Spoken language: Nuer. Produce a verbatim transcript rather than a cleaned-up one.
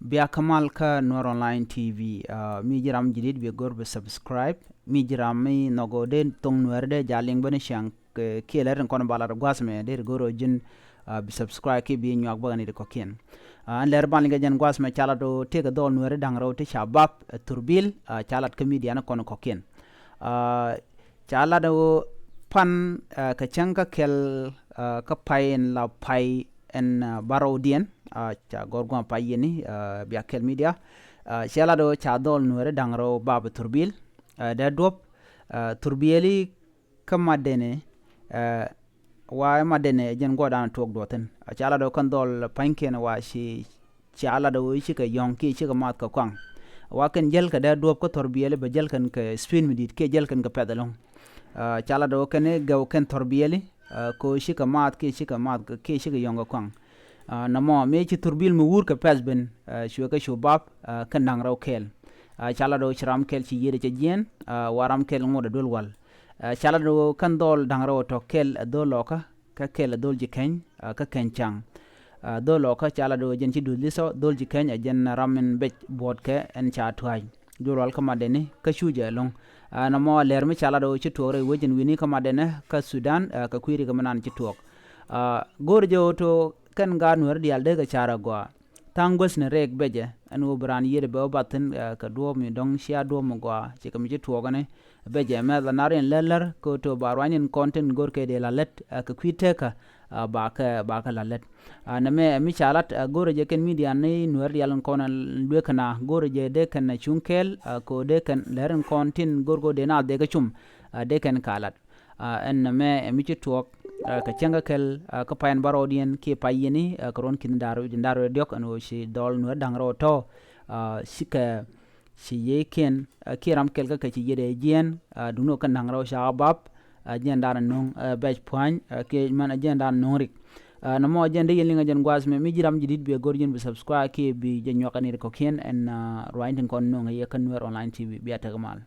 Bia kä mal kä Nuer Online T V. Mi ji̱ ram jidit bi go̱r bi subscribe. Mi ji̱ ram mi nhɔk ɣöö dee thoŋ Nuɛri dee jal liŋ bä ni ciaŋ kiɛ lät in kɔn ba lat gua̱th mɛ dee ri go̱r ɣöö ji̱n bi subscribe kiɛ bi nyuak bä kɛ ni ri kɔ̱kiɛn. Ɛn lɛr ban liŋ kɛ jɛn gua̱th mɛ ca lat ɣöö tëëkɛ dhɔl Nuɛri da̱ŋ rɛw ti ca bap Thurbil, ca lat kä midia ni kɔn kɔ̱kiɛn. Ca lat ɣöö pan kɛ cäŋ kä kɛl kä pay in la pay ɛn bärɔwdiɛn, ca gɔr gua̱a̱ pay yɛni bia kɛl midia. Ca lat ɣöö ca dhɔl Nuɛri da̱ŋ rɛw bap Thurbil dee duɔ̱p. Thurbieli kä matdɛni wa matdɛni jɛn guɔdan tuɔk duɔthin. Ca lat ɣöö kɛn dhɔl pa̱nykiɛn wa ci ca lat ɣöö cikɛ yɔ̱ŋ kiɛ cikɛ math kɛ kuaŋ. Wa kɛn jäl kɛ dee duɔ̱p kä Thurbieli bɛ jäl kɛn kɛ speed mi di̱t kiɛ jäl kɛn kɛ pɛth ɛlɔ̱ŋ. Ca lat ɣöö kɛn i̱ gɛw kɛn Thurbieli kɛ ɣöö cikɛ math kiɛ cikɛ math kiɛ cikɛ yɔ̱ŋ kɛ kuaŋ. Nɔmɔ mëë ci Thurbil mi wur kɛ pɛth ben cuɛ kɛ cu bap kɛn da̱ŋ rɛw kɛɛl. Ca lat ɣöö ci ram kɛl ci yiëëdɛ cɛ jiɛɛn wa ram kɛl ŋot ɛ duel wal. Ca lat ɣöö kɛn dhɔl da̱ŋ rɛw tɔ̱ kɛl ɛ dhɔl lɔkä kä kɛl ɛ dhɔl ji̱ keny kä keny caŋ. Dhɔl lɔkä ca lat ɣöö jɛn ci duth lithɔ dhɔl ji̱ keny ɛ jɛn ram in bec buɔ̱ɔ̱tkɛ ɛn ca tua̱a̱c. Dhɔl wal kä matdɛni kä cu jɛ ɛlɔ̱ŋ. Nɔmɔ lɛr mi ca lat ɣöö ci tuɔɔk rɛy wec in wi̱ni kä matdɛni kä Thudan kɛ kui̱ ri kɛ mi nan ci tuɔɔk. Go̱o̱r jɛ ɣöö to kɛn gaat Nuɛri diaal dee kɛ ca̱r agɔaa. Tha̱a̱ŋ guäthni rɛɛk becɛ ɛn ɣöö bi raan yiëëdɛ bɛ wä bath thi̱n kɛ duɔ̱ɔ̱p mi dɔ̱ŋ cia duɔ̱ɔ̱p mi gɔaa cikɛ mi ci tuɔɔkɛni. Becɛ mɛth la nar in lär lär kɛ ɣöö to ba ruany in kɔn tin go̱rkɛ dee la lät kɛ kui̱ tekä ba kɛ ba kɛ la lät. Nɛmɛ ɛ mi ca lat go̱rɛ jɛ kɛn midia ni Nuɛr diaal in kɔn luekä na go̱rɛ jɛ dee kɛn cuŋ kɛɛl kɛ ɣöö dee kɛn lär in kɔn tin go̱rkɛ dee na dhekɛ cum dee kɛn ka lat. Ɛn nɛmɛ ɛ mi ci tuɔɔk kɛ cäŋ kä kɛl kä pay ɛn bärɔwdiɛn kiɛ pay yɛni kɛ ruɔ̱n ki̱n da̱r wi̱c da̱r wi̱c diɔ̱k ɛn ɣöö ci dhɔl Nuɛr da̱ŋ rɛw tɔ̱ cikɛ ci yiëëkiɛn kiɛ ram kɛl kä kɛ ci yiëëdɛ jiɛɛn duŋni ɣöö kɛn da̱ŋ rɛw ca bap. Jiɛɛn da̱r ɛn no̱o̱ŋ bɛc pua̱ny kiɛ mɛn jiɛɛn da̱r ɛn no̱o̱ŋ rik. Nɔmɔ jiɛɛn dee yɛn liŋ ɛ jɛn gua̱a̱th mɛ mi ji̱ ram ji̱ di̱t bi ɛ go̱r ji̱n bi subscribe kiɛ bi jɛ nyuak ɛn rik kɔ̱kiɛn ɛn rua̱ny tin kɔn no̱o̱ŋ ɛ yɛ kä Nuɛr Online T V bia tekɛ mal.